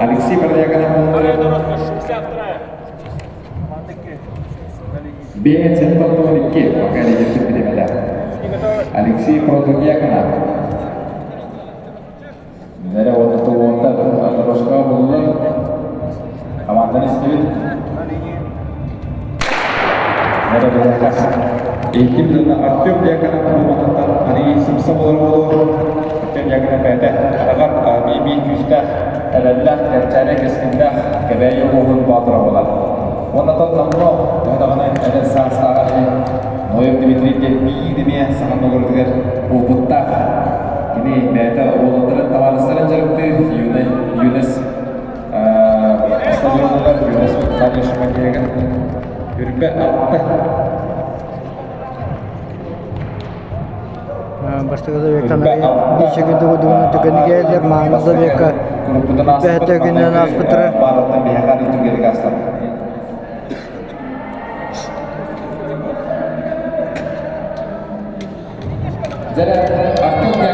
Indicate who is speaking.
Speaker 1: Алексей Протодьяконов буоллулар. 572 пока лидер бириэмэтэ. Алексей Протодьяконов. Нэрэ уонна Тулуонтар Дорожкаҕа буллар. Хамаанданы истибит. Нэрэ биһиэхэ Икки тылына Артем Дьяконов Тулуонтан арыый сымса буолар буолуо. Артем Дьяконов бэйэтэ хараҕар бии-бии күүстээх, эрэллээх, кэрчээри кэскиллээх Кэбээйи улууһун боотура буолар. Уонна тон номнуо төһө даҕаны эдэр саастааҕар иһин Ноев Дмитрий диэн биир эмиэ саха норуотугар уопуттаах. Кини бэйэтэ уолаттарын табаарыстарын дьарыктыыр юный юность стадионугар юность Наталья Шамакеева үрбэ алта.
Speaker 2: Бастакы забегтан биир дугуна түгэнигэ мааны забегка бэһэтэ күнүнэн ааспыттара.
Speaker 1: Баарыттан биһиэхэ арыы түгэрик ааста. Дьэ, Артур.